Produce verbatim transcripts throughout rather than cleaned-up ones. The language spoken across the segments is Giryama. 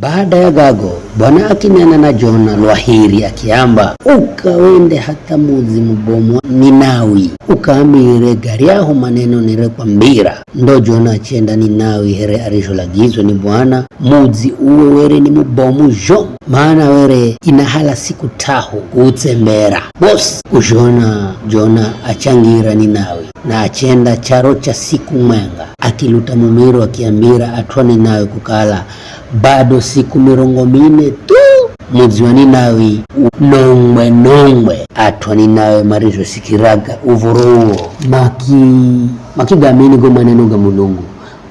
Baada ya gago, Bwana akinena na Jona lwa hiri akiamba, "Uka wende hatha mudzi mubomu wa Ninawi, ukaambire garyahu maneno nirekwambira." Ndo Jona achenda Ninawi here arizholagizwa ni Bwana. Mudzi uwo were ni mubomu zhomu, mana were inahala siku t'ahu kuutsembera. Bosi kuzhona, Jona achangira Ninawi, na achenda charo cha siku mwenga, akiluta mumiro akiambira at'u a Ninawi kukala, "Bado siku mirongo mine tu, mudzi wa Ninawi unongwe-nongwe." At'u a Ninawi marizhosikiraga uv̱oro uwo, maki-, makigamini go maneno ga Mulungu,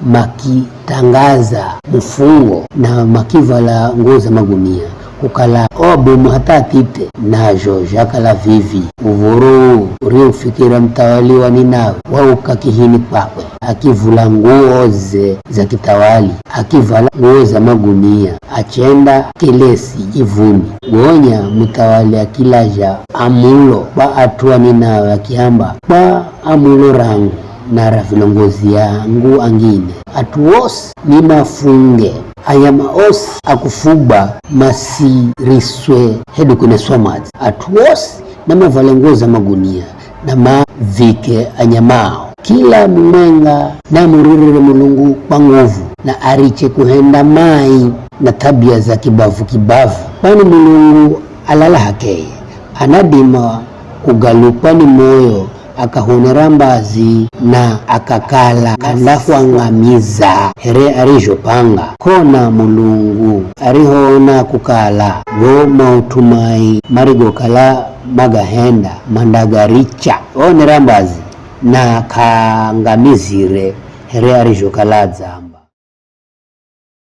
makitangaza mufungo na makiv̱ala nguwo za magunia, kukala o abomu hatha athithe. Nazho zhakala viv̱i, uv̱oro uwo uriufikira muthawali wa Ninawi, wauka kihini kwakwe, akivula nguwoze za kithawali, akiv̱ala nguwo za magunia, achenda kelesi ivuni. Gonya muthawali akilazha amulo kwa at'u a Ninawi akiamba, "Kwa amulo rangu na ra vilongozi angu angine, at'u osi nimafunge, anyama osi a kufugwa masiriswe hedu kuneswa madzi. At'u osi namavale nguwo za magunia, na mavike anyama ao. Kila mumwenga namuririre Mulungu kwa nguvu, na ariche kuhenda mai na thabia za kibavu-kibavu, kwani Mulungu alala h'akeye, anadima kugalukwa ni moyo, akahwonera mbazi na akakala k'andahwangamiza here arizhopanga." K'ona Mulungu arihoona kukala go maut'u mai marigokala magahenda mandagaricha, waonera mbazi na k'aangamizire here arizhokala adzamba.